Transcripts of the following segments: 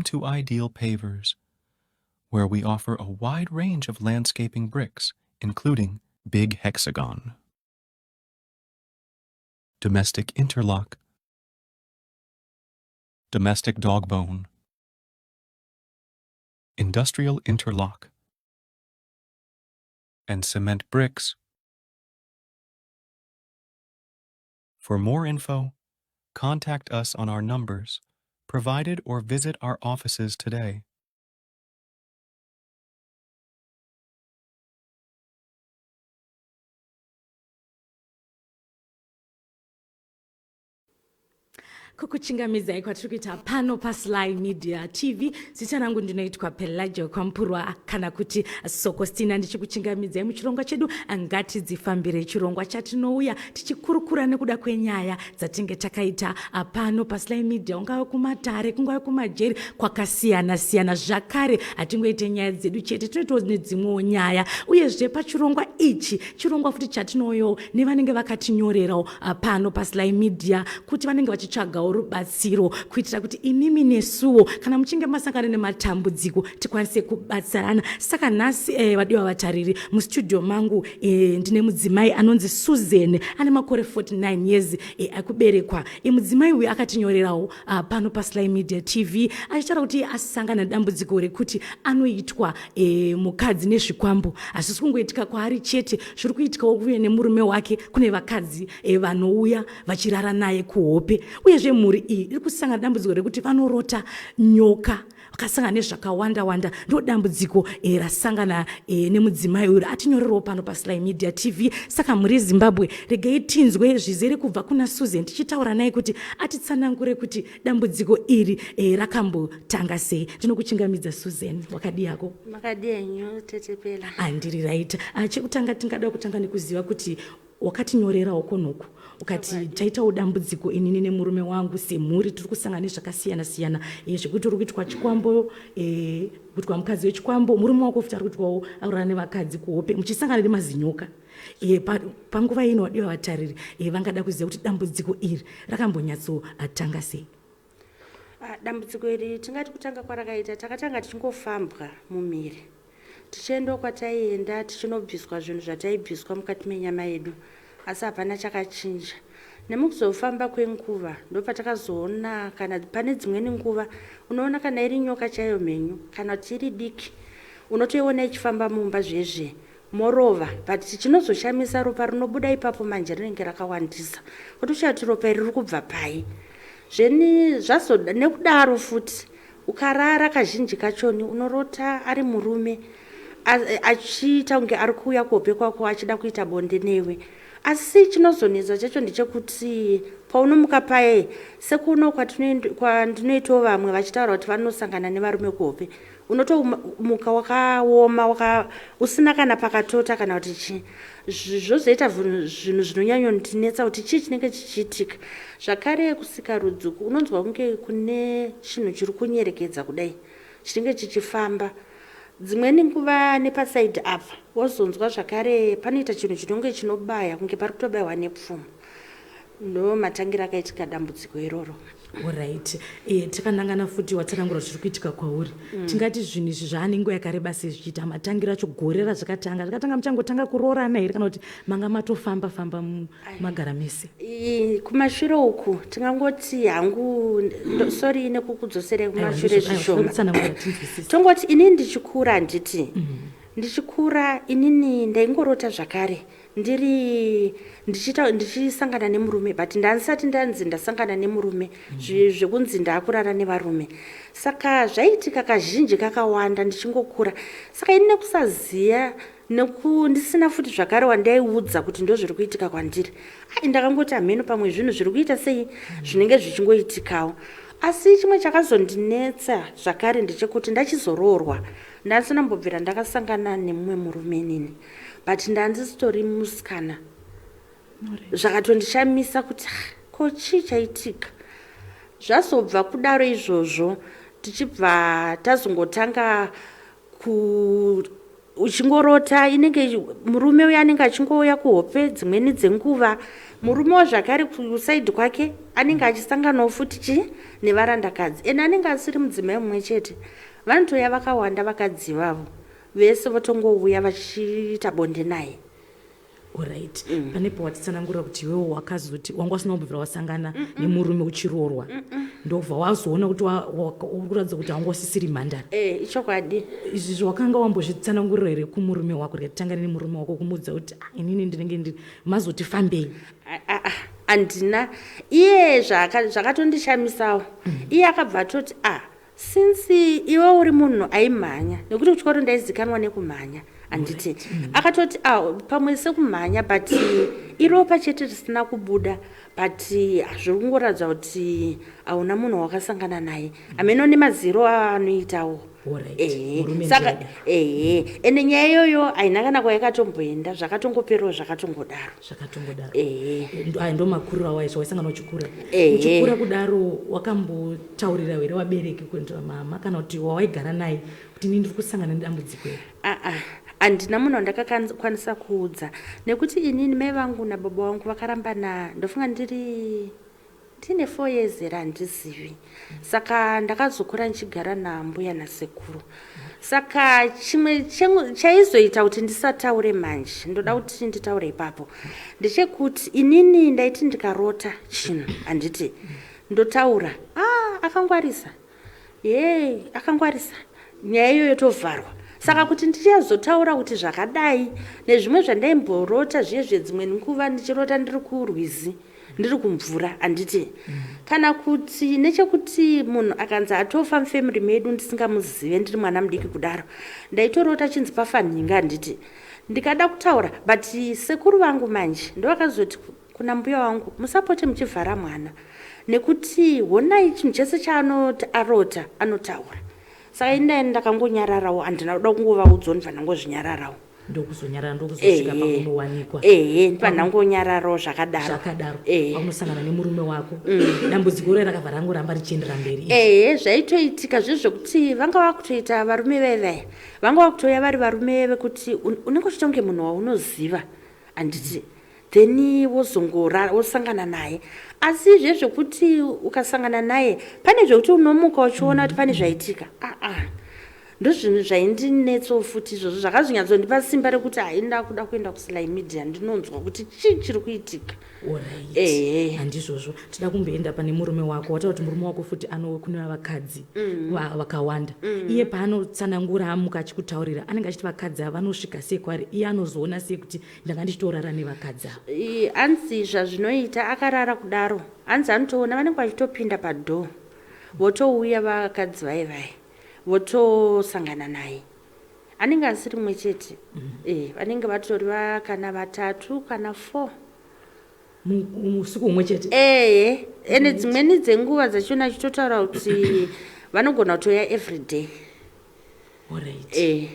to Ideal Pavers, where we offer a wide range of landscaping bricks, including Big Hexagon, Domestic Interlock, Domestic Dogbone, Industrial Interlock, and cement bricks. For more info, contact us on our numbers provided or visit our offices today. Kukuchingamidzai kwatiri kuita pano paSly Media TV. Zita rangu ndinoitwa Pelagia Kwampurwa kana kuti Sokostina, ndichikuchingamidzai muchirongwa chedu Ngatidzifambire, chirongwa chatinouya tichikurukura nekuda kwenyaya dzatinge takaita pano paSly Media, ungave kumatare, kungave kumajeri kwakasiyana siyana. Zvakare hatingoite nyaya dzedu chete, tinoitawo nedzimwewo nyaya. Uyezve pachirongwa ichi, chirongwa futi chatinouyawo nevanenge vakatinyorerawo pano paSly Media kuti vanenge vachitsvagawo rubatsiro, kuitira kuti imimi nesuwo kana muchinge masangana nematambudziko tikwanise kubatsirana. Saka nhasi vadiwa vatariri, mustudio mangu ndine mudzimai anonzi Susan, ane makore 49 years akuberekwa. Mudzimai uyu akatinyorerawo pano paSly Media TV achitaura kuti asangana nedambudziko rekuti anoitwa mukadzi nezvikwambo. Hazvisi kungoitika kwaari chete, zviri kuitikawo kuve nemurume wake. Kune vakadzi vanouya vachirara naye kuhope. Uyezve mhuri iyi iri kusangana dambudziko rekuti vanorota nyoka, vakasangana nezvakawanda wanda. Ndo dambudziko rasangana nemudzimai uyu atinyorerawo pano paSly Media TV. Saka mhuri yeZimbabwe, regei tinzwe zvizere kubva kuna Susan, tichitaura naye kuti atitsanangure kuti dambudziko iri rakambotanga sei. Ndinokuchingamidza Susan, wakadii hako? Makadii henyu, tete Pela? Handiri right. Chekutanga tingada kutanga nekuziva kuti wakatinyorerawo konoku ukati taitawo dambudziko inini nemurume wangu, semhuri tiri kusangana nezvakasiyana siyana, zvekuti uri kuitwa chikwambo, kuitwa mukadzi wechikwambo, murume wako futi ari kuitwawo, aurara nevakadzi kuhope, muchisangana nemazinyoka. Panguva ino vadiwa vatariri vangada kuziva kuti dambudziko iri rakambonyatsotanga sei? Dambudziko iri tingati kutanga kwarakaita, takatanga tichingofambwa mumiri, tichiendawo kwataienda, tichinobviswa zvinhu zvataibviswa mukati menyama yedu, asi hapana chakachinja. Nemukuzofamba kwenguva ndopatakazoona kana pane dzimweni nguva unoona kana iri nyoka chaiyo mhenyu kana kuti iri diki, unotoiona ichifamba mumba zvezve morova. But chinozoshamisa, ropa rinobuda ipapo manje rinenge rakawandisa, kutoshaya kuti ropa iri riri kubva pai. Zveni zvazo nekudaro futi ukarara, kazhinji kachoni unorota ari murume achiita kunge ari kuuya kuhope kwako achida kuita bonde newe. Asi chinozonetsa chacho ndechekuti paunomuka paye, sekuno kwandinoitawo, vamwe vachitaura kuti vanosangana nevarume kuhope, unotomuka wakaoma waka, usina kana pakatota kana kuti chii. Zvozoita zvinhu zvinonyanyondinetsa kuti chii chinenge chichiitika. Zvakare kusikarudzi unonzwa kunge kune chinhu chiri kunyerekedza kudai, chinenge chichifamba dzimweni nguva nepasaidi apa. Wozonzwa zvakare panoita chinhu chinonge chinobaya, kunge pari kutobayiwa nepfumo. Ndo matangira akaitika dambudziko iroro. Alright, takanangana futi watsanangura zviri kuitika kwauri. Tingati zvinhu izvi zvaane nguva yakareba sei zvichiita? Matangira acho, gore razvakatanga, zvakatanga muchangotanga kuroorana here, kana kuti manga matofamba famba magara mese? Kumashure uku tingangoti hangu, sorry nekukudzoserei kumashure zvishoma. Kutsanangura tinzwisise. Tongoti inini ndichikura, handiti, ndichikura inini ndaingorota zvakare ndiri ndichiita ndichisangana nemurume, but ndandisati ndanzi ndasangana nemurume zvekunzi ndaakurara nevarume. Saka zvaiitika kazhinji kakawanda ndichingokura. Saka ini nekusaziva, ndisina futi zvakare wandaiudza kuti ndo zviri kuitika kwandiri, ai, ndakangoti hameno, pamwe zvinhu zviri kuita sei, zvinenge zvichingoitikawo. Asi chimwe chakazondinetsa zvakare ndechekuti ndachizoroorwa, ndasina mbobvira ndakasangana nemumwe murume inini, but ndandisitori musikana. Zvakatondishamisa kuti, "Ah, ko chii chaitika?" Zvazobva kudaro izvozvo, tichibva tazongotanga ku uchingorota inenge murume uyo anenge achingouya kuhope dzimweni dzenguva. Murumewo zvakare kusaidi kwake anenge achisanganawo futi chi nevarandakadzi, ende anenge asiri mudzimai mumwe chete, vanotouya vakawanda vakadzi ivavo vese votongouya vachiita bonde naye. Alright, pane pawatitsanangurira kuti iwewo wakazoti wanga usina kumbobvira wasangana nemurume uchiroorwa, ndobva wazoona kuti uri kuratidza kuti wanga usisiri mhandara. E, ichokwadi. Izvi wakanga wambozvitsanangurira here kumurume wako? Rikatitangane nemurume wako, kumuudza kuti, "Ah, inini ndinenge ndiri mazoti fambei"? Handina. Iye zvakatondishamisawo, iye akabva atoti, "A, since iwe uri munhu aimhanya, nekuti kuchikoro ndaizikanwa nekumhanya, handiti?" Akatoti, "A, pamwe sekumhanya, but iropa chete risina kubuda, but zviri kungoratidza kuti hauna munhu wakasangana naye." Hameno nemaziro aanoitawo. Ehe. Murume Saka ndiye. Ehe, ende nyaya iyoyo haina kana kwayakatomboenda, zvakatongoperawo zvakatongodaro. Zvakatongodaro. Ehe. Aya ndo makuriro awaizwa waisangana uchikura. Ehe. Uchikura kudaro, wakambotaurira here vabereki, kuendera mama kana kuti wawaigara naye, kuti ini ndiri kusangana nedambudziko iri? Aa, handina munhu wandakakwanisa kuudza, nekuti inini mai vangu nababa vangu vakarambana, ndofunga ndine 4 years here, handizivi. Saka ndakazokura ndichigara nambuya nasekuru. Saka chimwe chaizoita kuti ndisataure manje, ndoda kuti nditaure ipapo, ndechekuti inini ndaiti ndikarota chinhu, handiti, ndotaura, "Ah, akangwarisa, ye akangwarisa," nyaya iyoyo tovharwa. Saka kuti ndichazotaura kuti zvakadai nezvimwe zvandaimborota zviye zvedzimwe nguva, ndichirota ndiri kurwizi, ndiri kumvura, handiti, kana kuti nechekuti munhu akanzi atofa mufamily medu ndisingamuzive, ndiri mwana mudiki kudaro, ndaitorota chinzi pafa nhinga, handiti, ndikada kutaura. But sekuru vangu manje ndovakazoti kuna mbuya wangu, "Musapote muchivhara mwana, nekuti honai chinhu chese chaanoti arota anotaura." Saka indai ndakangonyararawo, handina kuda kungovaudzawo, ndibva ndangozvinyararawo. Ndokuzonyarara, ndokuzosvika pakunowanikwa. Ehe, ndibva ndangonyararawo zvakadaro. Zvakadaro. Ehe. Pakunosangana nemurume wako, dambudziko rero rakabva rangoramba richiendera mberi izvi. Ehe, zvaitoitika zvezvekuti vanga vakutoita varume vaivaya, vanga vakutouya vari varume vekuti unenge uchiita kunge munhu waunoziva, handiti, then wozongora wosangana naye. Asi zvezvekuti ukasangana naye, pane zvekuti unomuka uchiona kuti pane zvaitika, aa, ndozvinhu zvaindinetsawo futi izvozvo. Zvakazonyatsondipa simba rekuti hainda kuda kuenda kuSly Media, ndinonzwa kuti chii chiri kuitika. Alright. Ehe. Handizvozvo, tida kumboenda pane murume wako. Wataura kuti murume wako futi kune vakadzi vakawanda. Iye paanotsanangura, amuka achikutaurira, anenge achiti vakadzi ava vanosvika sei kwaari? Iye anozoona sei kuti ndanga ndichitorara nevakadzi ava? Hanzi zvazvinoita, akarara kudaro, hanzi anotoona vanenge vachitopinda padoor, votouya vakadzi vai vai, votosangana naye. Anenge asiri mumwe chete, vanenge vatori kana vatatu kana four. Usiku humwe chete? Ehe, ende dzimweni dzenguva dzachona achitotaura kuti vanogona kutouya every day. Alright.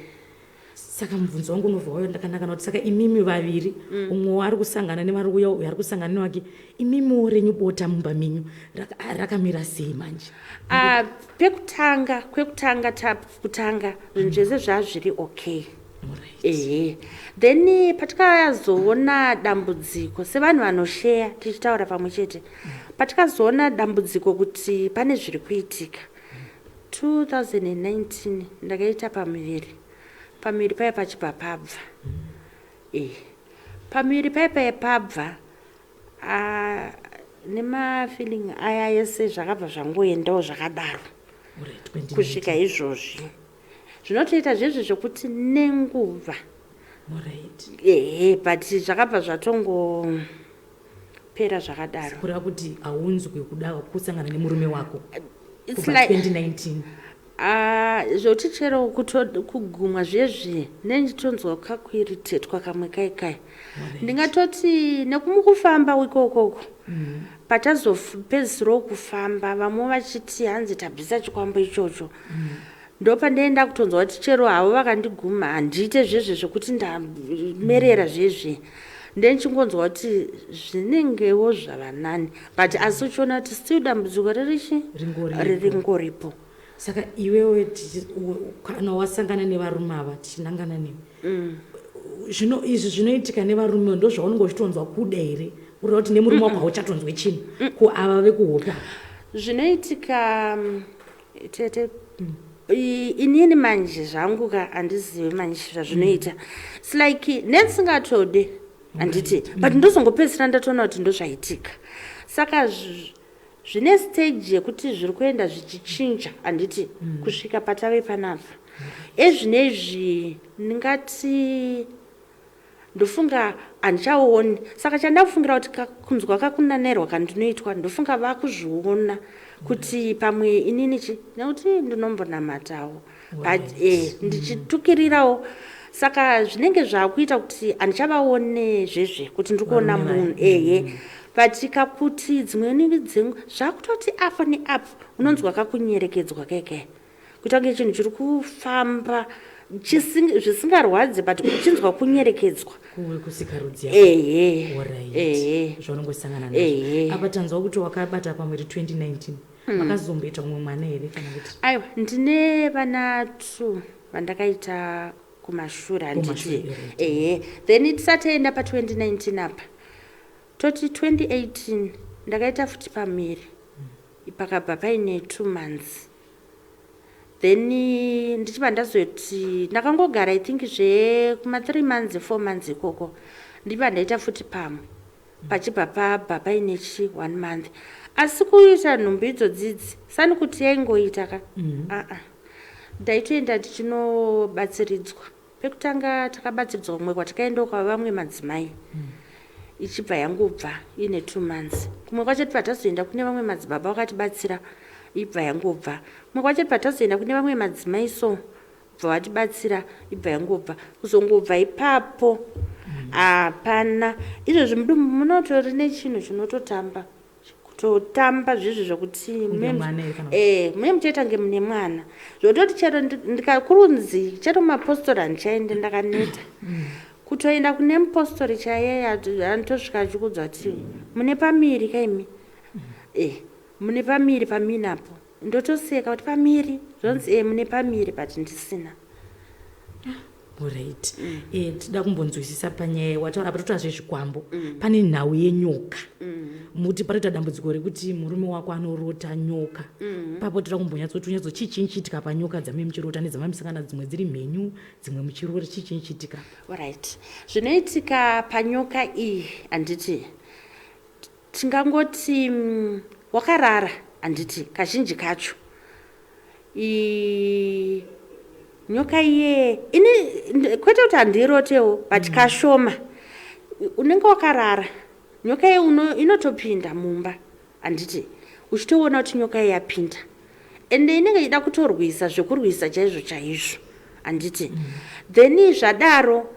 Saka mubvunzo wangu unobva wayo ndakanaka kuti, saka imimi vaviri, umwe ari kusangana nevari uya, uyo ari kusangana newake, imimiwo renyu bota mumba menyu rakamira sei manje? Ah, pekutanga, kwekutanga, kutanga zvinhu zvese zvazviri okay. Ehe, then patikazoona dambudziko sevanhu vanosheya tichitaura pamwe chete, patikazoona dambudziko kuti pane zviri kuitika, 2019 ndakaita pamuviri. Pamuviri paya pachibva pabva, pamuviri paya paya pabva, ah, nemafeeling aya ese zvakabva zvangoendawo zvakadaro. Alright, 2019. Kusvika izvozvi zvinotoita zvezvi zvekuti nenguva. Ehe, but zvakabva zvatongopera zvakadaro. Kureva kuti haunzwi kuda kusangana nemurume wako It's kubva like 2019? Ah, zvokuti chero kugumwa zvezvi nenditonzwa kakuiritetwa kamwe kai kai. Ndingatoti nekumukufamba ikokoko, patazopedzisirawo kufamba, vamwe vachiti hanzi tabvisa chikwambo ichocho, ndopandaenda kutonzwa kuti chero havo vakandiguma handiite zvezve zvekuti ndamerera zvezve. Ndendichingonzwa kuti zvinengewo zvava nani, but asi uchiona kuti still dambudziko ririchi Ringoripo. Riringoripo. Saka iwewe kana wasangana nevarume ava, tichinangana newe, zvino izvi zvinoitika nevarume, ndo zvaunenge uchitonzwa kuda here? Ureva kuti nemurume wako hauchatonzwe chinhu. Ko ava vekuhope ava? Zvinoitika tete, inini manje zvangu ka, handizivi manje zvazvinoita. Its like nendisingatode, handiti? But ndozongopedzisira ndatoona kuti ndozvaitika. Saka zvine stage yekuti zviri kuenda zvichichinja, handiti, kusvika patave panapa ezvinezvi. Ndingati ndofunga handichaoni. Saka chandakufungira kuti kunzwa kakunanerwa kandinoitwa, ndofunga vakuzviona kuti pamwe inini chi, nekuti ndinombonamatawo, but ndichitukirirawo. Saka zvinenge zvaakuita kuti handichavaone zvezve kuti ndiri kuona Varume vaya. munhu, ehe. But kakuti dzimweni dzengu zvakutoti apo neapo unonzwa kakunyerekedzwa keke, kuita kunge chinhu chiri kufamba zvisingarwadzi, but uchinzwa kunyerekedzwa. Kusikarudzi yako. Ehe. Alright. Ehe. Zvaunongosangana Ehe. nazvo apa, tanzwa kuti wakabata pamwiri 2019. Makazomboita umwe mwana here kana kuti? Aiwa, ndine vana two vandakaita kumashure, handiti? Kumashure, right. Ehe. Then tisati taenda pa2019 apa, toti 2018 ndakaita futi pamiri, pakabva paine 2 months. Then ndichibva ndazoti ndakangogara, I think zvekuma3 months, 4 months ikoko, ndibva ndaita futi pamwe, pachibva pabva paine chi one month. Asi kuita nhumbu idzodzidzi sani kuti yaingoita ka, aa, ndaitoenda tichinobatsiridzwa. Pekutanga takabatsiridzwa kumwe kwatakaendawo kwavamwe madzimai, ichibva yangobva ine 2 months. Kumwe kwacho tibva tazoenda kune vamwe madzibaba vakatibatsira, ibva yangobva. Kumwe kwacho tibva tazoenda kune vamwe madzimai, so bva vatibatsira, ibva yangobva. Kuzongobva ipapo hapana. Izvozvi mudumbu munotori nechinhu chinototamba, kutotamba zvizvi zvokuti Kunge mwana here kana mune muchaita kunge mune mwana, zvototi chero ndikakurunzi chero mapostori handichaende, ndakaneta. Kutoenda kune mupostori chaiye anotosvika achikudza kuti mune pamiri kaimi, mune pamiri paminapo. Ndotoseka kuti pamiri zvonzi mune pamiri, but ndisina. Alright. Tida kumbonzwisisa panyaya wataura apa, totora zvezvikwambo. Pane nhau yenyoka, muti patoita dambudziko rekuti murume wako anorota nyoka. Papo toda kumbonyatsoti unyatso chii chinichiitika panyoka dzamai muchirota nedzamai musangana, dzimwe dziri mhenyu, dzimwe muchirota, chii chinichiitika? Alright, zvinoitika panyoka iyi, handiti, tingangoti wakarara, handiti? Kazhinji kacho nyoka iye ini kwete kuti handiirotewo, but kashoma. Unenge wakarara, nyoka iye inotopinda mumba, handiti? Uchitoona kuti nyoka iye yapinda, ende inenge ichida kutorwisa, zvekurwisa chaizvo chaizvo, handiti? Then zvadaro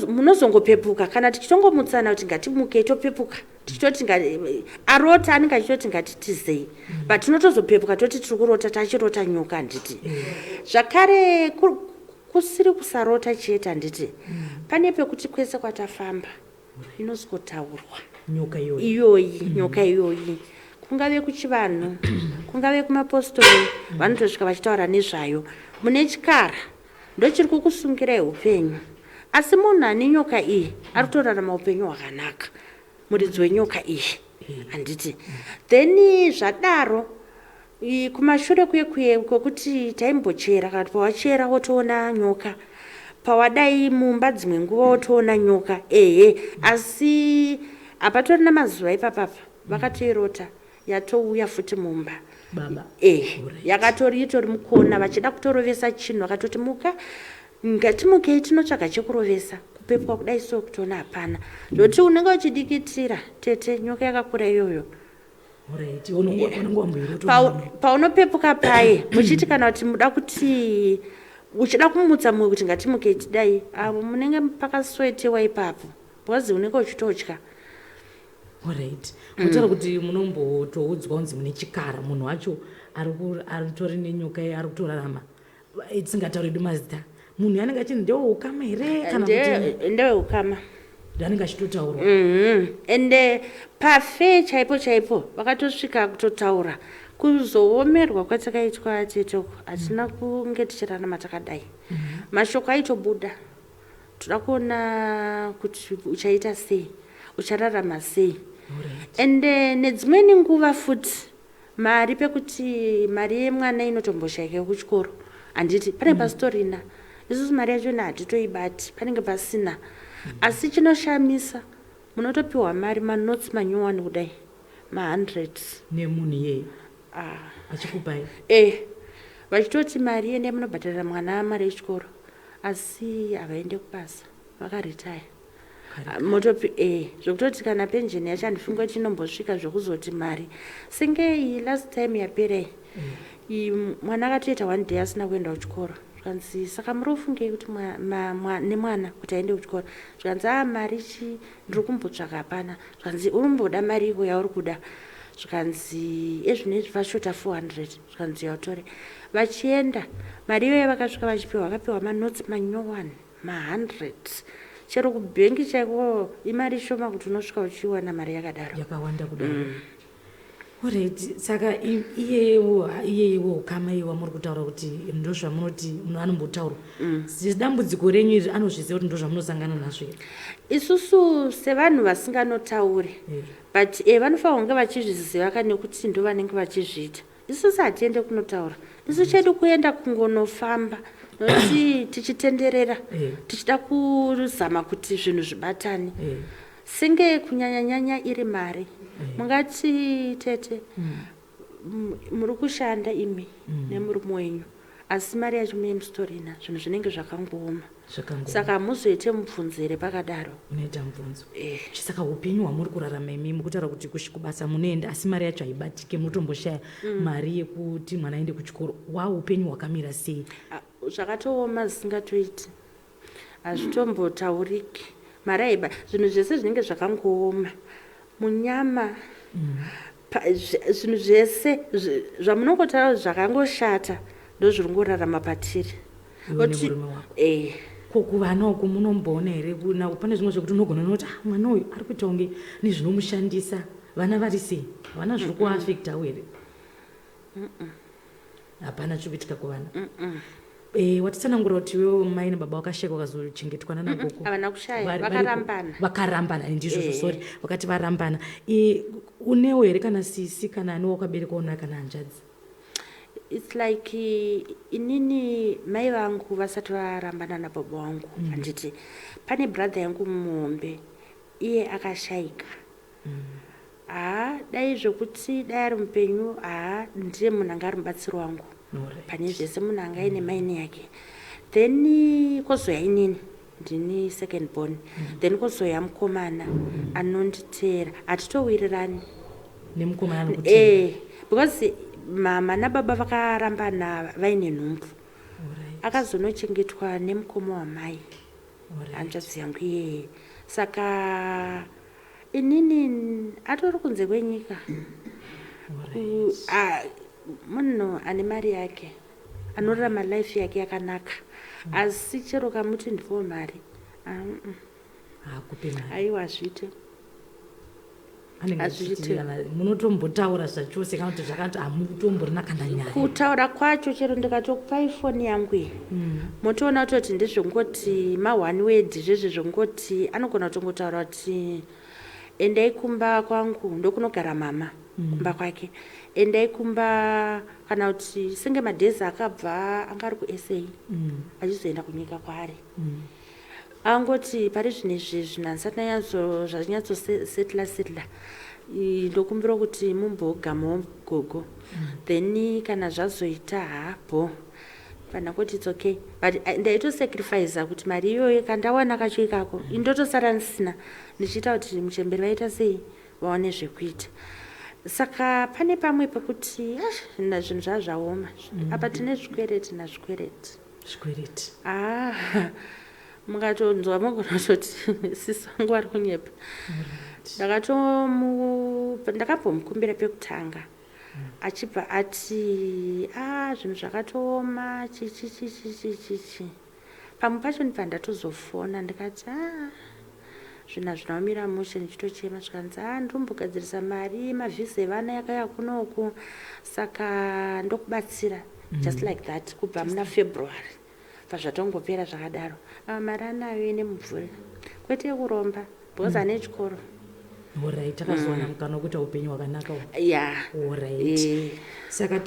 munozongopepuka, kana tichitongomutsana kuti ngatimukei, topepuka tichitoti arota anenge achitoti ngatitizei, but tinotozopepuka toti tiri kurota, tachirota nyoka, handiti? Zvakare kusiri kusarota chete, handiti? Pane pekuti kwese kwatafamba inozotaurwa. Nyoka iyoyi? Iyoyi, nyoka iyoyi, kungave kuchivanhu, kungave kumapostori, vanotosvika vachitaura nezvayo. Mune chikara ndochiri kukusungirai upenyu, asi munhu ane nyoka iyi ari kutorarama upenyu hwakanaka, muridzi wenyoka iyi, handiti? Then zvadaro kumashure kuye kuye kwekuti taimbochera, kana kuti pawachera wotoona nyoka, pawadai mumba dzimwe nguva wotoona nyoka, ehe. Asi hapatorina mazuva ipapapa vakatoirota yatouya futi mumba. Baba? Yakatori itori mukona, vachida kutorovesa chinhu. Vakatoti muka, ngatimukei tinotsvaga chekurovesa. Kupepwa kudai so, kutoona hapana, zvokuti unenge uchidikitira, tete, nyoka yakakura iyoyo. Alright, unenge wamboirota? Paunopepuka paye muchiti, kana kuti muda kuti uchida kumutsa mumwe kuti ngatimukei tidai, avo munenge pakaswetewa ipapo, because unenge uchitotya. Alright, mutaura kuti munombotoudzwa kunzi mune chikara, munhu wacho aritori nenyoka iye ari kutorarama. Tisingatauri mazita, munhu anenge achinzi ndeweukama here kana kuti? Ndeweukama. Anenge achitotaurwa. Ende pafe chaipo chaipo vakatosvika kutotaura. Kuzoomerwa kwatakaitwa, tetoko, hatina kunge tichirarama takadai. Mashoko aitobuda, toda kuona kuti uchaita sei, uchararama sei. Ende nedzimweni nguva futi mari, pekuti mari yemwana inotomboshaika kuchikoro, handiti panenge pasitorina. Isusu mari yachona hatitoibati, panenge pasina. Asi chinoshamisa, munotopiwa mari, manotes manyowani kudai, mahundreds. Nemunhu iyeye? Ah. Achikupai? E, vachitoti mari yende munobhadharira mwana mari yechikoro, asi havaende kubasa, vakaretire. Motopi e zvekutoti kana pension yacho handifungi kuti inombosvika zvekuzoti mari senge iyi. Last time yaperei mwana akatoita one day asina kuenda kuchikoro. Zvikanzi, "Saka muri kufungei kuti nemwana kuti aende kuchikoro?" Zvikanzi, "A, mari chi ndiri kumbotsvaka, hapana." Zvikanzi, "Uri kumboda mari iko yauri kuda?" Zvikanzi, "Ezvinezvi vashota 400." Zvikanzi, "Yautore." Vachienda, mari iyoyo vakasvika vachipiwa, vakapiwa manotes manyowani, ma100. Chero kubhengi chaiko imari shoma kuti unosvika uchiwana mari yakadaro. Yakawanda kudaro. Alright, saka iyewo iyewo ukama iwa muri kutaura kuti ndozvamunoti anombotaurwa dambudziko renyu iri, anozviziva kuti ndozvamunosangana nazvo here? Isusu sevanhu vasinganotauri, but vanofanira kunge vachizviziva ka, nekuti ndo vanenge vachizviita. Isusu hatiende kunotaura. Isu chedu kuenda kungonofamba, nokuti tichitenderera, tichida kuzama kuti zvinhu zvibatane, senge kunyanyanyanya iri mari. Mungati, tete, muri kushanda imi nemurume wenyu, asi mari yacho muye musitorina. Zvinhu zvinenge zvakangooma. Zvakangooma. Saka hamuzoite mubvunzo here pakadaro? Unoita mubvunzo. Eh. Saka upenyu hwamuri kurarama imi, mukutaura kuti kubasa munoenda, asi mari yacho haibatike, munotomboshaya mari yekuti mwana aende kuchikoro, wa upenyu hwakamira sei? Ah, zvakatooma zvisingatoiti, hazvitombotauriki. Mari haiba, zvinhu zvese zvinenge zvakangooma munyama. Zvinhu zvese zvamunongotaura kuti zvakangoshata, ndozviri ngorarama patiri. Iwe nemurume wako? Eh. Ko kuvana uku munomboona here pane zvimwe zvekuti unogona noti, "Ah, mwana uyu ari kuita kunge nezvinomushandisa"? Vana vari sei? Havana zviri kuaffectawo here? Hapana chiri kuitika kuvana? Watitsanangura kuti iwewe mai nababa wakashayika, wakazochengetwa nanagogo. Havana kushaya. Vakarambana. Vakarambana, ndizvozvo. Sorry, vakati varambana. Unewo here kana sisi, kana ani wakaberekwawo naye, kana hanzvadzi? It's like inini mai vangu vasati varambana nababa vangu, handiti pane brother yangu muhombe, iye akashayika. Haa, dai zvekuti dai ari mupenyu, haa, ndiye munhu anga ari mubatsiri wangu pane zvese, munhu anga aine maini yake. Then kwozoya inini, ndini second born. Then kwozoya mukomana anonditeera, hatitowirirani. Nemukomana anokuti? Eh, because mama nababa vakarambana vaine nhumbu. Akazonochengetwa nemukoma wamai, hanzvadzi yangu iyeye. Saka inini atori kunze kwenyika. Munhu ane mari yake, anorarama life yake yakanaka, asi chero kamuti ndipowo mari, ah, Haakupe mari? Aiwa, hazviite. Anenge Hazviite. achiti kana munotombotaura zvachose, kana kuti zvakati hamutomborina kana nyaya? Kutaura kwacho, chero ndikatokupai foni yangu iyi, motoona kutoti ndezvekungoti ma-one word zvezve, zvekungoti anogona kutongotaura kuti, "Endai kumba kwangu," ndokunogara mama, kumba kwake, "Endai kumba," kana kuti senge madhezi akabva anga ari kuSA, achizoenda kunyika kwaari, angoti, "Pari zvinezvi zvinhu handisati zvanyatsosetla setla, ndokumbira kuti mumbogamawo gogo." Then kana zvazoita hapo, vanhu kuti it's okay, but ndaitosacrifica kuti mari iyoyo kandawana kacho ikako, indotosara ndisina, ndichiita kuti muchemberi vaita sei, vaone zvekuita. Saka pane pamwe pekuti zvinhu zvaa zvaoma. Apa tine zvikwereti nazvikwereti. Zvikwereti? Ah, mungatonzwa, mogona kutoti sisi vangu vari kunyepa. Ndakambomukumbira pekutanga, achibva ati, "A, zvinhu zvakatooma, chichi chichi chichi chi." Pamwe pacho ndibva ndatozofona, ndikati, "A, zvinhu hazvina kumira mushe," ndichitochema. Zvikanzi, "A, ndirimbogadzirisa mari, mavhisa evana yakauya kunoku, saka ndokubatsira." Just like that, kubva muna February pazvatongopera zvakadaro. Ava mari anayo ine mubvuri, kwete yekuromba, because ane chikoro. Alright, takazowana mukana wekuita upenyu hwakanaka uhu. Ya. Alright. Saka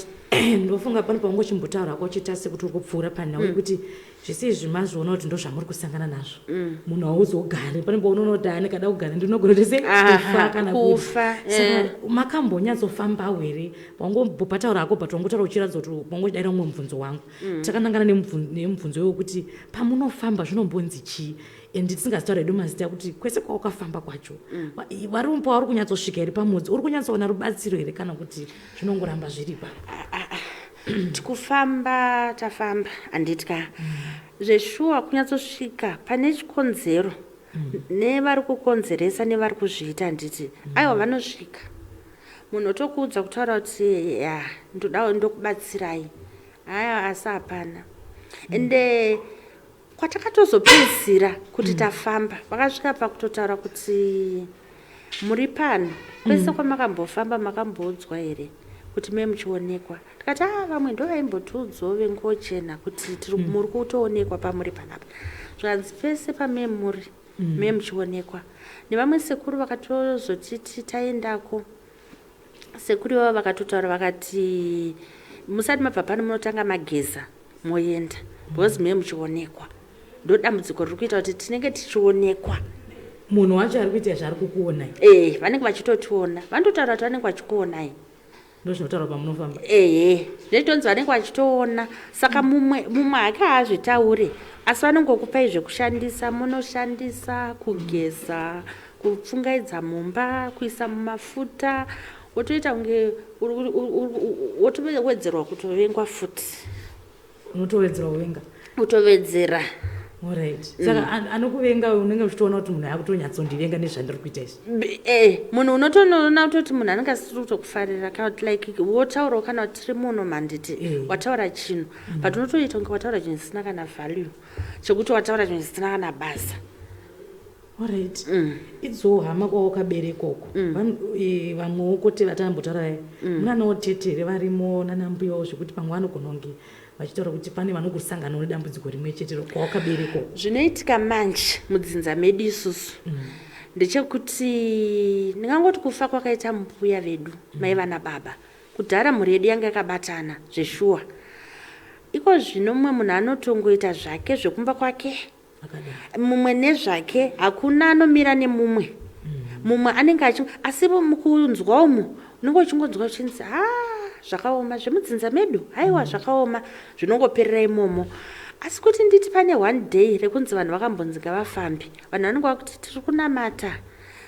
ndofunga pano paungochimbotaura uchiita sekuti uri kupfuura panhau yekuti zvese izvi mazviona kuti ndo zvamuri kusangana nazvo. Munhu hauzogari pane paunoona kuti haani kada kugara ndinogona kuti se kufa kana kufa, Saka makambonyatsofambawo here? Wangombopataura hako, but wangotaura uchiratidza kuti wangodaira mumwe mubvunzo wangu. Takanangana nemubvunzo wekuti pamunofamba zvinombonzi chii, and tisingazitaura hedu mazita, kuti kwese kwawakafamba kwacho vari pauri kunyatsosvika here, pamudzi uri kunyatsoona rubatsiro here, kana kuti zvinongoramba zviri ipapo? Kufamba tafamba, handitya zveshuwa kunyatsosvika pane chikonzero nevari kukonzeresa nevari kuzviita, handiti? Aiwa, vanosvika, munhu otokuudza kutaura kuti ya, ndoda ndokubatsirai. Haya, asi hapana. Ende kwatakatozopedzisira kuti tafamba, vakasvika pakutotaura kuti muri pano, kwese kwamakambofamba makamboudzwa here kuti me muchionekwa? Tikati a, vamwe ndo vaimbotiudzawo venguo chena kuti tiri muri kutoonekwa pamuri panapa. Zvanzi pese pame muri me muchionekwa nevamwe. Sekuru vakatozotiti taendako, sekuru ivavo vakatotaura vakati musati mabva pano munotanga mageza moenda, because me muchionekwa. Ndo dambudziko riri kuita kuti tinenge tichionekwa. Munhu wacho ari kuita zvaari kukuonai? Ee, vanenge vachitotiona, vanototaura kuti vanenge vachikuonai. Ndo zvinotaurwa pamunofamba? Ehe, zvetonzi vanenge vachitoona. Saka mumwe hake haazvitaure, asi vanongokupai zvekushandisa, munoshandisa kugeza, kupfungaidza mumba, kuisa mumafuta, wotoita kunge wotowedzerwa kutovengwa futi. Unotowedzera kuvenga? Kutowedzera. Alright, saka anokuvenga unenge uchitoona kuti munhu akutonyatsondivenga nezvandiri kuita izvi? Munhu unotonoona kutoti munhu anenge asiri kutokufarira, kana kuti like wotaurawo, kana kuti tiri muno manditi wataura chinhu, but unotoita kunge wataura chinhu chisina kana value, chekuti wataura chinhu chisina kana basa. Alright. Idzowo hama kwawakaberekwa uko, vamwewo kote vatambotaura, munanawo tete here varimo, nanambuyawo, zvekuti pamwe vanogona kunge vachitaura kuti pane vanongosanganawo nedambudziko rimwe chete kwawakaberekwa uko? Zvinoitika manje mudzinza medu isusu ndechekuti ndingangoti kufa kwakaita mbuya vedu, mai vana baba, kudhara mhuri yedu yanga yakabatana zveshuwa. Iko zvino mumwe munhu anotongoita zvake zvekumba kwake, Akadaro. Mumwe nezvake, hakuna anomira nemumwe. Mumwe anenge achi asi mukunzwa umu unenge uchingonzwa uchinzi ha, zvakaoma zvemudzinza medu, haiwa, zvakaoma, zvinongoperera imomo. Asi kuti nditi pane one day rekunzi vanhu vakambonzi ngavafambi, vanhu vanenge vakuti tiri kunamata,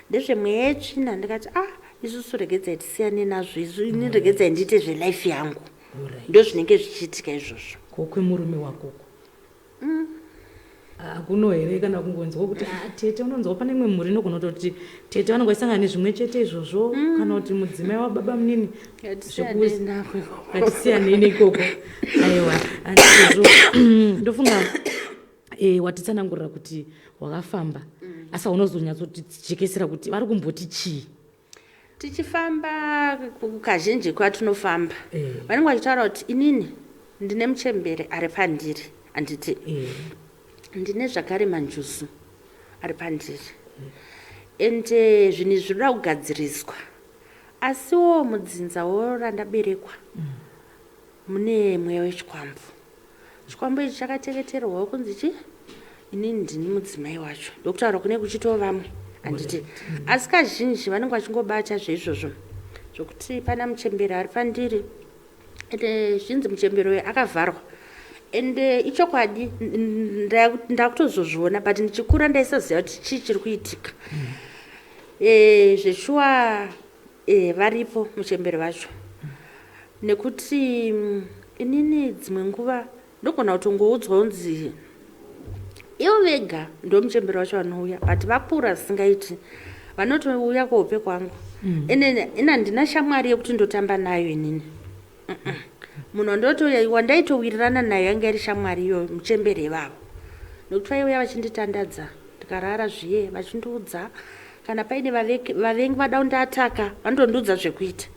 ndezvemweya yetsvina. Ndikati ah, isusu regedzai tisiyane nazvo isu, ini regedzai ndiite zvelife yangu. Ndo zvinenge zvichiitika izvozvo. Ko kwemurume wakoko hakuno here, kana kungonzwa kuti ah, tete, unonzwa pane imwe mhuri inogona kutoti tete vanenge vachisangana nezvimwe chete izvozvo, kana kuti mudzimai wababa munini? Ngatisiyanei nako ikoko. Ngatisiyanei nekoko. Aiwa, handizvozvo. Ndofunga watitsanangurira kuti wakafamba, asi haunozonyatsotijekesera kuti vari kumboti chii. Tichifamba kazhinji kwatinofamba, vanenge vachitaura kuti inini ndine muchembere ari pandiri, handiti? Ndine zvakare manjuzu ari pandiri, ende zvinhu izvi zvinoda kugadziriswa. Asiwo mudzinzawo randaberekwa mune mweya wechikwambo. Chikwambo ichi chakateketerwawo kunzi chi inini ndini mudzimai wacho, ndokutaura kune kuchitoo vamwe, handiti? Asi kazhinji vanenge vachingobata zveizvozvo zvokuti pana muchembere ari pandiri, ende zvinzi muchembere uyu akavharwa. Ende ichokwadi, ndakutozozviona, but ndichikura ndaisaziva kuti chii chiri kuitika. Zveshuwa varipo muchembere vacho, nekuti inini dzimwe nguva ndogona kutongoudzwa kunzi ivo vega ndo muchembere wacho vanouya, but vakura zvisingaiti, vanotouya kuhope kwangu. Ende ina handina shamwari yekuti ndotamba nayo inini. Munhu wandaitowirirana nayo yanga iri shamwari iyoyo, muchembere ivavo, nekuti vaiuya vachinditandadza ndikarara zviye, vachindiudza kana paine vavengi vada kundiataka, vanotondiudza zvekuita.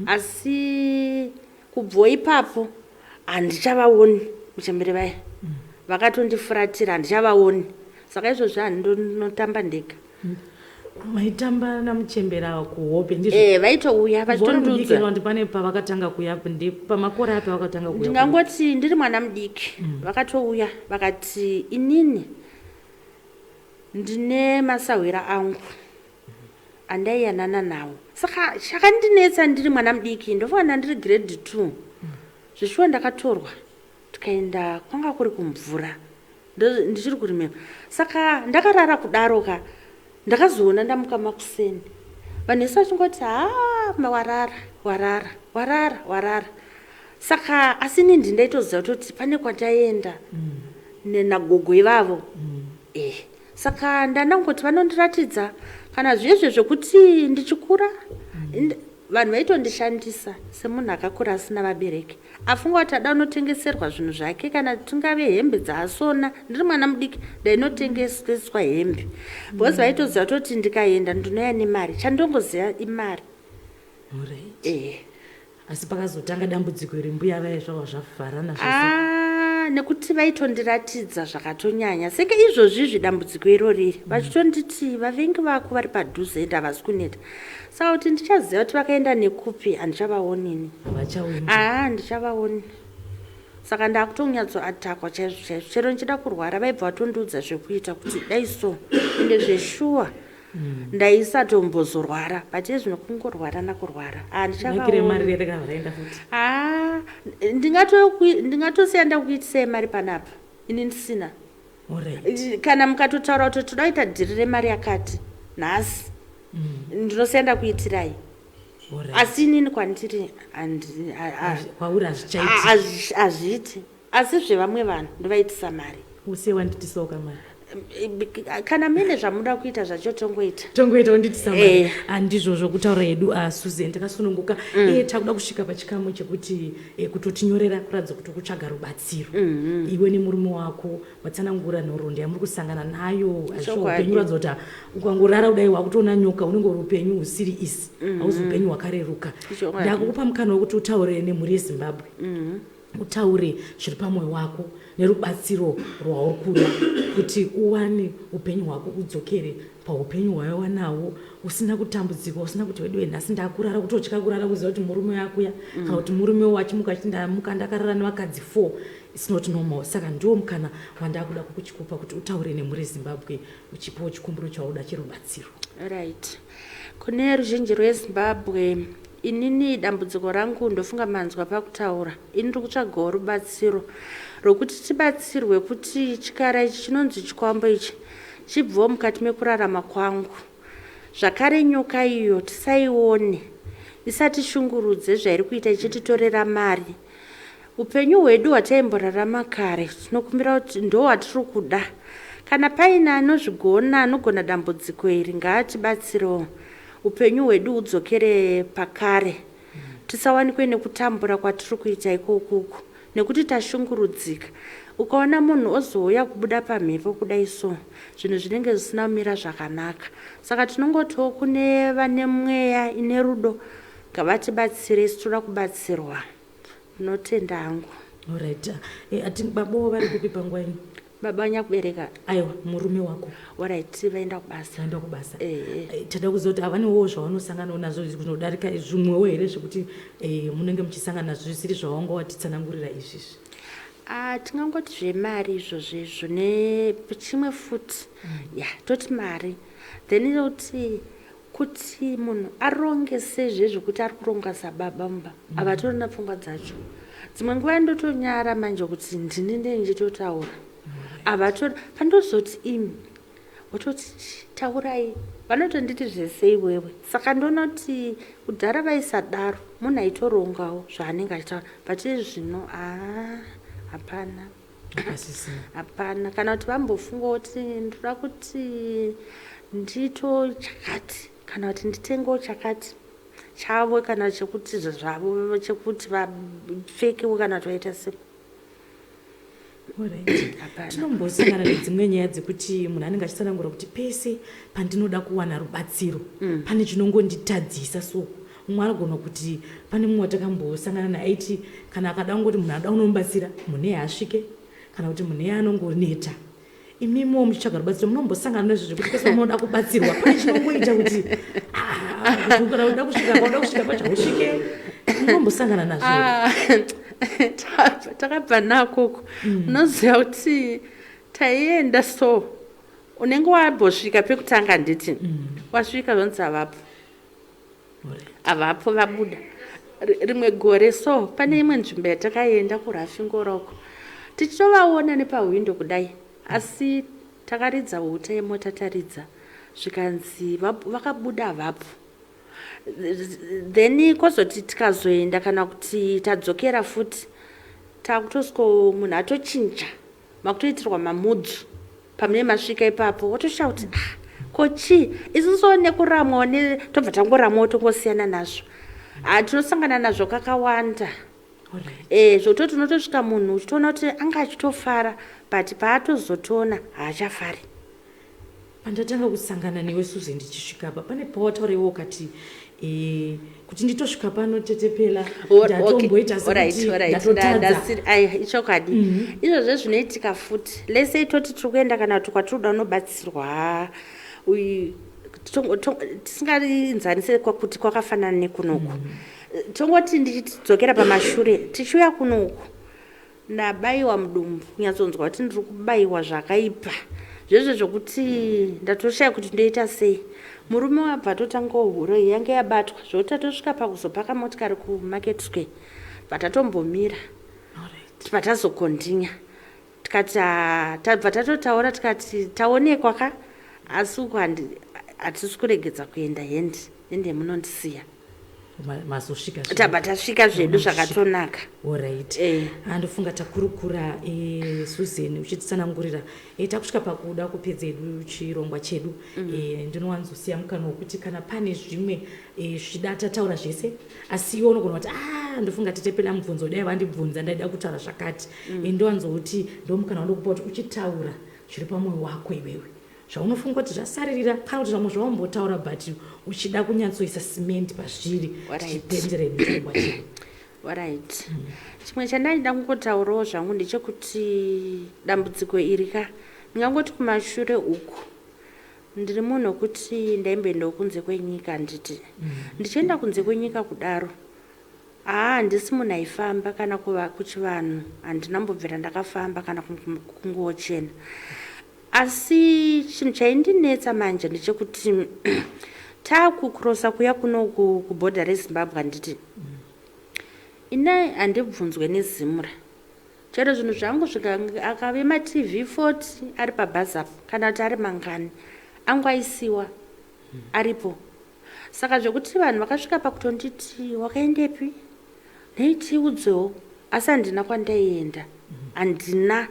Asi kubvo ipapo handichavaoni muchembere vaya, vakatondifuratira, handichavaoni. Saka izvozvi handinotamba ndega. Maitamba namuchembera kuhope ndizvo? Eh, vaitouya vachitondiudza. Kuti pane pavakatanga kuya, pamakore api vakatanga kuya? Ndingangoti ndiri mwana mudiki. Vakatouya vakati, inini ndine masahwira angu andaiyanana nawo. Saka chakandinetsa, ndiri mwana mudiki, ndofanira ndiri grade 2, zvishuwa ndakatorwa tikaenda kwanga kuri kumvura. Ndichiri kurimema. Saka ndakarara kudaro ka, ndakazoona ndamuka makuseni, vanhu vese vachingoti, "Ha, warara, warara, warara, warara." Saka asi ini ndindaitoziva kutoti pane kwataenda nagogo ivavo. Saka ndandangoti vanondiratidza kana zvezve zvekuti ndichikura, vanhu vaitondishandisa semunhu akakura asina vabereki, afunga kuti ada unotengeserwa zvinhu zvake, kana tingave hembe dzaasona. Ndiri mwana mudiki ndainotengeseswa hembe, because vaitoziva kutoti ndikaenda ndinoya nemari. Chandongoziva imari. Asi pakazotanga dambudziko iri, mbuya vaya zvava zvavharana zvese? Ah, nekuti vaitondiratidza zvakatonyanya. Seke izvozvizvi dambudziko iroriri, vachitonditi vavengi vako vari padhuze ende havasi kuneta. Saka kuti ndichaziva kuti vakaenda nekupi, handichavaonini. Havachauyi? Aa, handichavaoni. Saka ndakutonyatsoatakwa chaizvo chaizvo. Chero ndichida kurwara, vaibva vatondiudza zvekuita kuti dai so, ende zveshuwa ndaisatombozorwara. But ezvino kungorwara nakurwara, Nakire mari handichavaoni. Rereka raenda futi? Haa, ndingatosiya ndakuitisai mari panapa, ini ndisina. Kana mukatotaura kuti toda kuita dhiri remari yakati nhasi, ndinosiya ndakuitirai. Asi inini kwandiri Kwauri hazvichaiti? Hazviiti. Asi zvevamwe vanhu ndovaitisa mari. Usiye wanditisawo kamari. Kana mune zvamuda kuita zvacho, tongoita. Tongoita, wonditisa mari. Eh. Handizvozvo kutaura hedu, Susan, takasununguka. Iye takuda kusvika pachikamu chekuti kutotinyorera kuratidza kuti kutsvaga rubatsiro. Iwe nemurume wako watsanangura nhoroondo yamuri kusangana nayo. Hazvo upenyu uratidza kuti ukangorara kudai wakutoona nyoka, unenge uri upenyu husiri isi, hauzi upenyu hwakareruka. Ndakukupa mukana wekuti utaure nemhuri yeZimbabwe, utaure zviri pamwoyo wako nerubatsiro rwauri kuda kuti uwane upenyu hwako udzokere paupenyu hwaiwa nawo, usina kutambudzika, usina kuti weduwe nhasi ndakurara kutotya kurara kuziva kuti murume akuya, kana kuti murume wachimuka achiti ndamuka ndakarara nevakadzi 4. It's not normal. Saka ndiwo mukana wandakuda kukuchikupa kuti utaure nemhuri yeZimbabwe, uchipiwo chikumbiro chauda cherubatsiro. Right, kune ruzhinji rweZimbabwe, inini dambudziko rangu ndofunga manzwa pakutaura. Ini ndiri kutsvagawo rubatsiro rwokuti tibatsirwe kuti chikara ichi chinonzi chikwambo ichi chibvewo mukati mekurarama kwangu. Zvakare nyoka iyo tisaione, isatishungurudze zvairi kuita ichititorera mari. Upenyu hwedu hwataimborarama kare, tinokumbira kuti ndo hwatiri kuda. Kana paine anozvigona, anogona dambudziko iri, ngaatibatsirewo upenyu hwedu hudzokere pakare, tisawanikwe nekutambura kwatiri kuita ikokuku, nekuti tashungurudzika. Ukaona munhu ozouya kubuda pamhepo kudai so, zvinhu zvinenge zvisina kumira zvakanaka. Saka tinongotiwo kune vane mweya ine rudo, ngavatibatsire. Isu toda kubatsirwa. Ndinotenda hangu. Alright, ati babawo vari kupi panguva ino? Baba nyakubereka? Aiwa, murume wako. Alright, vaenda kubasa. Vaenda kubasa. Ehe. Tada kuziva kuti havanewo zvavanosanganawo nazvo kunodarika zvimwewo here, zvekuti munenge muchisangana nazvo zvisiri zvawanga watitsanangurira izvizvi? Ah, tingangoti zvemari izvozvo izvo nechimwe futi. Ya, toti mari, then yoti kuti munhu aronge sezvezvo kuti ari kuronga sababa mumba, havatorina pfungwa dzacho. Dzimwe nguva ndotonyara manje kuti ndini ndinchitotaura, havatori. Pandozoti imi, wototi taurai, vanotonditi zvese iwewe. Saka ndoona kuti kudhara vaisadaro, munhu aitorongawo zvaanenge achitaura, but izvino haa, hapana. Hapasisina. Hapana kana kuti vambofunga kuti ndoda kuti ndiito chakati, kana kuti nditengewo chakati chavo, kana chekuti zvavo chekuti vapfekewo, kana kuti vaita sei. Hapana. Tinombosangana nedzimwe nyaya dzekuti munhu anenge achitsanangura kuti pese pandinoda kuwana rubatsiro, pane chinongonditadzisa. So mumwe anogona kuti pane mumwe watakambosangana naye aiti kana akada kungoti munhu ada unomubatsira, munhu iye haasvike, kana kuti munhu iye anongoneta. Imimiwo muchitsvaga rubatsiro munombosangana nezvo zvekuti pese munoda kubatsirwa pane chinongoita kuti ah, kana uda kusvika pauda kusvika pacho hausvike. Munombosangana nazvo here? Ah, takabva nakoko. Unoziva kuti taienda, so unenge wambosvika pekutanga, handiti? Wasvika, zvonzi havapo. Havapo, vabuda. Rimwe gore so pane imwe nzvimbo yatakaenda kuRafingoroko, tichitovaona nepahwindo kudai, asi takaridza huta yemota, taridza, zvikanzi vakabuda, havapo. Then kwozoti tikazoenda, kana kuti tadzokera futi, takutosiko munhu atochinja, makutoitirwa mamudzu pamune masvika ipapo, wotosvika kuti, "Ah, ko chii?" Isusu nekuramwawo tobva tangoramwawo, tongosiyana nazvo. Ah, tinosangana nazvo kakawanda. Zvototi unotosvika munhu uchitoona kuti anga achitofara, but paatozotoona haachafari. Pandatanga kusangana newe, Susan, ndichisvika apa, pane pawataura iwe ukati kuti nditosvika pano, tetepela, ndatomboita sekuti ndatotadza. Ai, ichokwadi. Izvozvo zvinoitika futi. Lese itoti tiri kuenda kana kuti kwatiri kuda unobatsirwa, tisingainzanise kuti kwakafanana nekunoku. Tongoti ndichidzokera pamashure, tichiuya kunoku, ndabayiwa mudumbu, kunyatsonzwa kuti ndiri kubayiwa zvakaipa zvezvo, zvokuti ndatoshaya kuti ndoita sei. Murume wabva atotangawo huro iyi yange yabatwa, zvokuti tatosvika pakuzopaka motikari kuMarket Square, bva tatombomira. Bva tazokontinya, tikati, "Ah," tabva tatotaura tikati, "Taonekwa ka, asi uku hatisi kuregedza kuenda, hendi ende munondisiya." Mazosvika Tabva tasvika zvedu zvakatonaka. Alright. Andofunga takurukura, Susan, uchititsanangurira. Takusvika pakuda kupedza edu chirongwa chedu. Ndinowanzosiya mukana wekuti kana pane zvimwe zvichida tataura zvese, asi iwe unogona kuti, "Ah, ndofunga titepela mubvunzo, dai vandibvunza ndaida kutaura zvakati." Ndowanzouti ndomukana wandokupa kuti uchitaura zviri pamwoyo wako iwewe, zvaunofunga kuti zvasaririra, kana kuti zvamwe zvawambotaura but uchida kunyatsoisa simende pazviri, tichipendera edu chirongwa chedu. Alright, chimwe chandaida kungotaurawo zvangu ndechekuti dambudziko iri ka, ndingangoti kumashure uku ndiri munhu wekuti ndaimboendawo kunze kwenyika, handiti? Ndichienda kunze kwenyika kudaro, haa, handisi munhu aifamba kana kuva kuchivanhu, handina mbobvira ndakafamba kana kungochena. Asi chinhu chaindinetsa manje ndechekuti taakukurosa kuya kuno kubhodha reZimbabwe, handiti? Ine handibvunzwe neZIMRA. Chero zvinhu zvangu akave maTV 40 ari pabhazi apo, kana kuti ari mangani, angu aisiwa aripo. Saka zvekuti vanhu vakasvika pakutonditi, "Wakaendepi? Nei? Tiudzewo." Asi handina kwandaienda, handina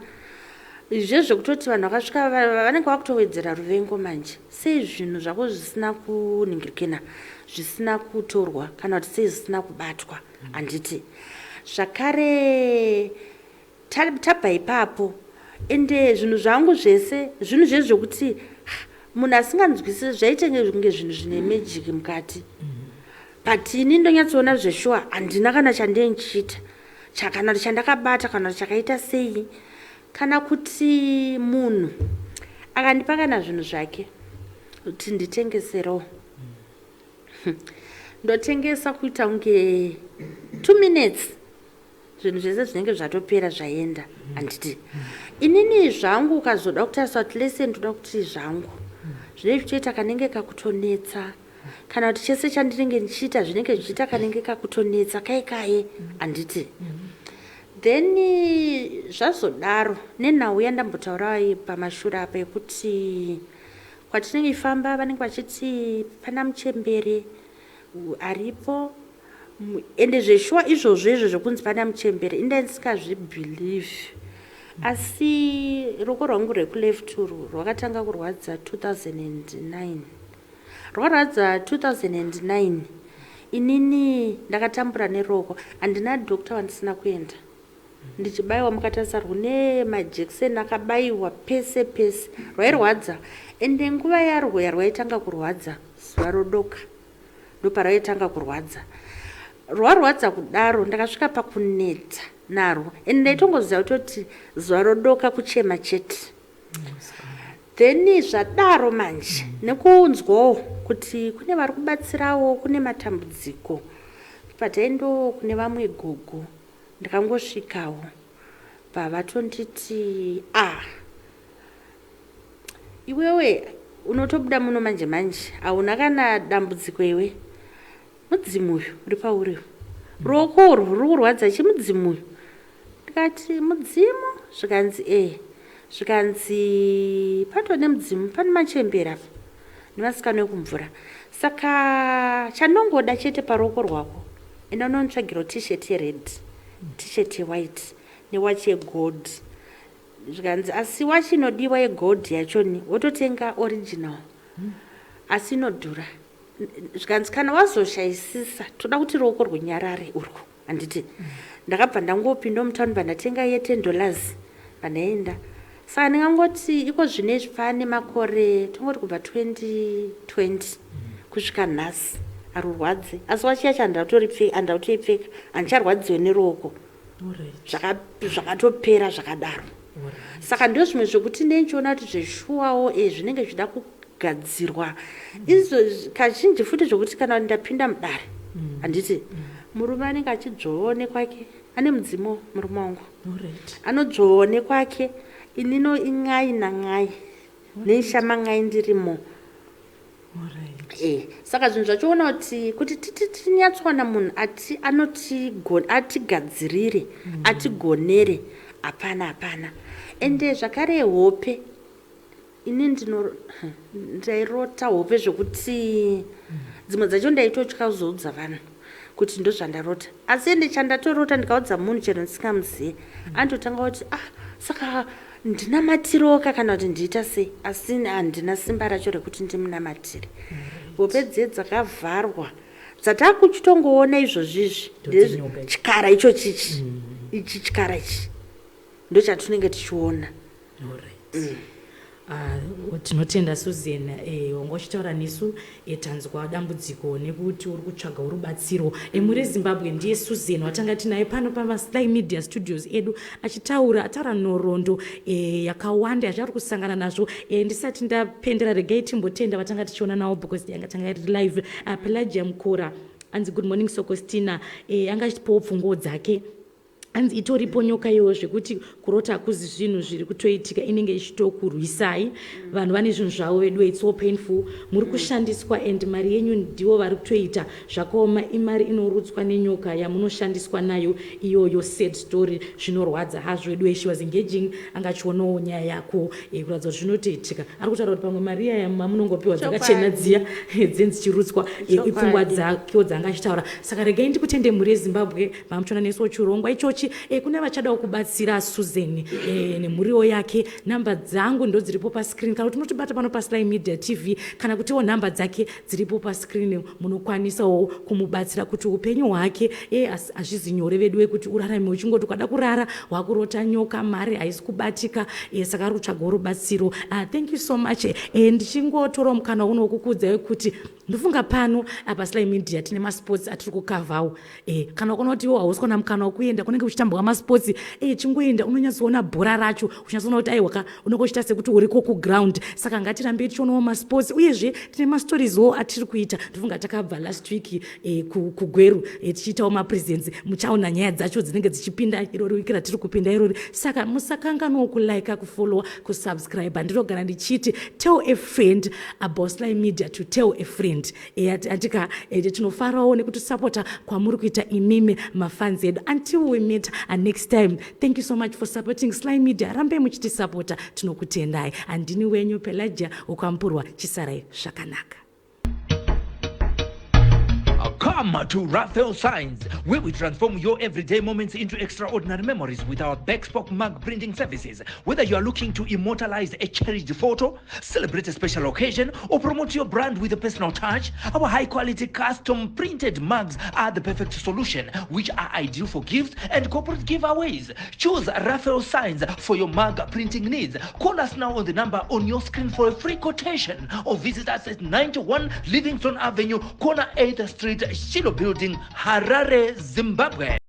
zvezvekutoti vanhu vakasvika vanenge vakutowedzera ruvengo manje. Sei zvinhu zvako zvisina kuningirikina, zvisina kutorwa, kana kuti sei zvisina kubatwa, handiti? Zvakare tabva ipapo, ende zvinhu zvangu zvese, zvinhu zvezvekuti munhu asinganzwisisi, zvaite kunge zvinhu zvine magic mukati, but ini ndonyatsoona zveshuwa handina kana chandee ndichiita, kana kuti chandakabata, kana kuti chakaita sei. Kana kuti munhu akandipa kana zvinhu zvake kuti nditengeserewo, ndotengesa, kuita kunge 2 minutes zvinhu zvese zvinenge zvatopera, zvaenda, handiti? Inini zvangu ukazoda kutarisa kuti lese ndoda kuti zvangu zvinenge zvichitoita kanenge kakutonetsa, kana kuti chese chandinenge ndichiita zvinenge zvichiita kanenge kakutonetsa kai kaye, handiti? Then zvazodaro nenhau yandambotaura pamashure apa yekuti kwatinenge ifamba vanenge vachiti pana muchembere aripo. Ende zveshuwa izvozvo, izvo zvokunzi pana muchembere, inda ndisingazvibhilivhi. Asi ruoko rwangu rwekuleft urwu rwakatanga kurwadza 2009, rwarwadza 2009. Inini ndakatambura neruoko, handina doctor wandisina kuenda, ndichibayiwa. Mukatarisa, rwune majekiseni akabayiwa pese pese, rwairwadza. Ende nguva yarwo yarwaitanga kurwadza, zuva rodoka, ndoparaitanga kurwadza. Rwarwadza kudaro, ndakasvika pakuneta narwo, ende ndaitongoziva kutoti zuva rodoka kuchema chete. Then zvadaro manje, nekunzwawo kuti kune vari kubatsirawo, kune matambudziko, pataendowo kune vamwe gogo, ndakangosvikawo pavatonditi, "A, iwewe unotobuda muno manje manje, hauna kana dambudziko iwe. Mudzimu uyu uri pauri, ruoko urwu ruri kurwadza, chimudzimu uyu." Ndikati, "Mudzimu?" Zvikanzi, "E." Zvikanzi, "Patone mudzimu, pane machembera apa nevasikana vekumvura. Saka chandongoda chete, paruoko rwako enda unotsvagirawo T-shirt yered, T-shirt yewhite newachi yegold." Zvikanzi, "Asi wachi inodiwa yegold yachoni wototenga original, asi inodhura." Zvikanzi, "Kana wazoshayisisa, toda kuti ruoko rwunyarare urwu, handiti?" Ndakabva ndangopinda mutauni, pandatenga ye$10, pandaenda. Saka ndingangoti iko zvinezvi pane makore, tongoti kubva 2020 kusvika nhasi, harurwadzi. Asi wachi yacho handautoipfeka, handicharwadziwe neruoko. Zvakatopera zvakadaro. Saka ndo zvimwe zvekuti ndenichiona kuti zveshuwawo zvinenge zvida kugadzirwa izvo. Kazhinji futi zvokuti kana ndapinda mudare, handiti, murume anenge achidzvovawo nekwake, ane mudzimu murume wangu, anodzvovawo nekwake. Inino in'ai nan'ai neishaman'ai ndirimo. Saka zvinhu zvachoona kuti titi tinyatsowana munhu ati atigadzirire, atigonere, hapana, hapana. Ende zvakare hope, ini ndairota hope zvokuti dzimwe dzacho ndaitotya kuzoudza vanhu kuti ndozvandarota. Asi ende chandatorota ndikaudza munhu chero ndisingamuzive, anototanga kuti, "Ah, saka ndinamatiroka kana kuti ndiita sei?" Asi handina simba racho rekuti ndimunamatire. Hope dziye dzakavharwa dzatakuchitongoona izvozvizvi. Ndodzinyoka ichi. Chikara icho chichi, ichi chikara ichi ndo chatinenge tichiona. Alright. Ah, tinotenda Susan, wanga uchitaura nesu. Tanzwa dambudziko nekuti uri kutsvaga rubatsiro. Muri Zimbabwe, ndiye Susan watanga tinaye pano pamaSly Media Studios edu achitaura, ataura nhoroondo yakawanda yazvari kusangana nazvo. Ndisati ndapendera, regai timbotenda vatanga tichiona navo because yanga tanga iri live. Pelagia Mukora anzi, "Good morning, Sokostina." Anga achitipawo pfungwa dzake, hanzi itoripo nyoka iyoyo, zvekuti kurota hakuzi zvinhu zviri kutoitika, inenge ichitokurwisai. Vanhu vane zvinhu zvavo vedu, it's so painful. Muri kushandiswa and mari yenyu ndivo vari kutoita zvakaoma. Imari inorutswa nenyoka yamunoshandiswa nayo iyoyo. Sad story, zvinorwadza hazvo vedu. She was engaging, anga achionawo nyaya yako, kuratidza kuti zvinotoitika. Ari kutaura kuti pamwe mari iya mamunongopiwa dzakachena dziya dzenzichirutswa. Ipfungwa dzakewo dzanga achitaura. Saka regai ndikutende, mhuri yeZimbabwe, mamuchiona nesuwo chirongwa ichochi. Kune vachadawo kubatsira Susan nemhuriwo yake, nhamba dzangu ndo dziripo pascreen, kana kuti munotibata pano paSly Media TV, kana kutiwo nhamba dzake dziripo pascreen. Munokwanisawo kumubatsira kuti upenyu hwake, hazvizi nyore vedu wekuti urarame uchingoti ukada kurara wakurota nyoka, mari haisi kubatika. Saka ari kutsvagawo rubatsiro. Thank you so much. Ndichingotorawo mukana uno wekukuudzai kuti ndofunga pano paSly Media tine masports atiri kukavhawo. Kana ukaona kuti iwo hausi kuona mukana wekuenda kunenge kuchitambwa masports, chingoenda unonyatsoona bhora racho, uchinyatsona kuti aiwaka, unenge uchiita sekuti uriko kuground. Saka ngatirambei tichionawo masports. Uyezve tine mastorieswo atiri kuita. Ndofunga takabva last week kuGweru, tichiitawo mapresents. Muchaona nyaya dzacho dzinenge dzichipinda irori wiki ratiri kupinda irori. Saka musakanganwawo kulike, kufollowa, kusubscribe. Ndinogara ndichiti tell a friend about Sly Media to tell a friend. Andika tinofarawo nekutisapota kwamuri kuita imimi mafans edu. Until we meet next time, thank you so much for supporting Sly Media. Rambai muchitisapota, tinokutendai. Handini wenyu Pelagia Ukampurwa. Chisarai zvakanaka. Come to Raphael Signs, where we transform your everyday moments into extraordinary memories with our bespoke mug printing services. Whether you are looking to immortalize a cherished photo, celebrate a special occasion, or promote your brand with a personal touch, our high quality custom printed mugs are the perfect solution, which are ideal for gifts and corporate giveaways. Choose Raphael Signs for your mug printing needs. Call us now on the number on your screen for a free quotation or visit us at 91 Livingston Avenue, corner 8th Street, Shiloh Building, Harare, Zimbabwe.